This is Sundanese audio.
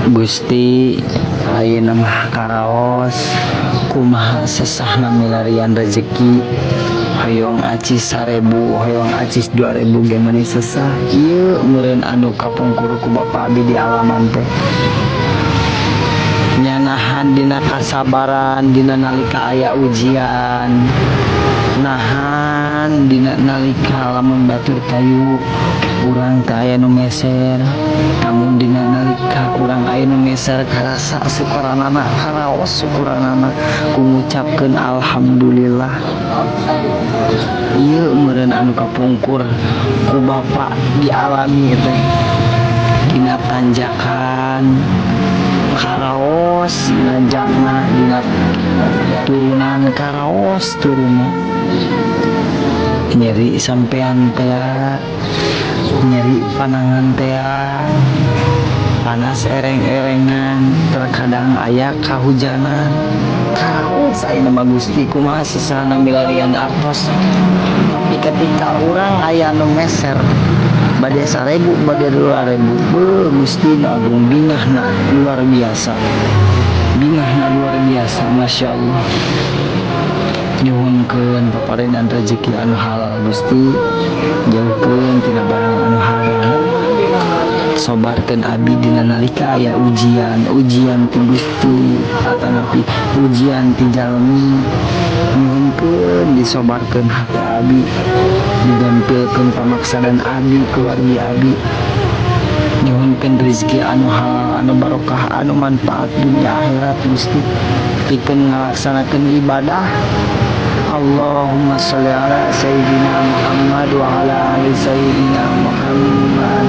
Gusti, ayeuna mah karaos kumaha sesahna milarian rezeki. Hoyong acis 1000, hoyong acis 2000 ge meuni sesah. Ieu meureun anu kapungkur ku bapa abi di alaman teh, nyanahan dina kasabaran dina nalika aya ujian, nahan dina nalika lamun batur tayu urang teu aya nu meser. Namun dina nalika urang aya nu meser, karasa syukuranana, karaos syukuranana ku ngucapkeun alhamdulillah. Ieu meureun anu kapungkur ku bapa dialami teh, dina tanjakan karaos nanjakna, dina turunan karaos turunna, nyeri sampean teh, nyeri panangan teh, panas ereng-erengan, terkadang aya kahujanan. Karaos ayeuna mah, Gusti, kumaha sesahna milarian artos. Tapi ketika urang aya nu meser bade 1000, bade 2000, beuh, Gusti nu Agung, bingahna luar biasa, bingahna luar biasa, Masya Allah. Nyuhunkeun paparinan rezeki anu halal, Gusti, jauhkeun tina barang anu haram. Sobarkeun abi dina nalika aya ujian, ujian ti Gusti atanapi ujian ti jalmi. Nyuhunkeun disobarkeun hati abi, digampilkeun pamaksadan abi, keluargi abi. Nyuhunkeun rezeki anu halal, anu barokah, anu manfaat dunia akhirat, Gusti, pikeun ngalaksanakeun ibadah. Allahumma sholli ala Sayyidina Muhammad wa ala ali Sayyidina Muhammad.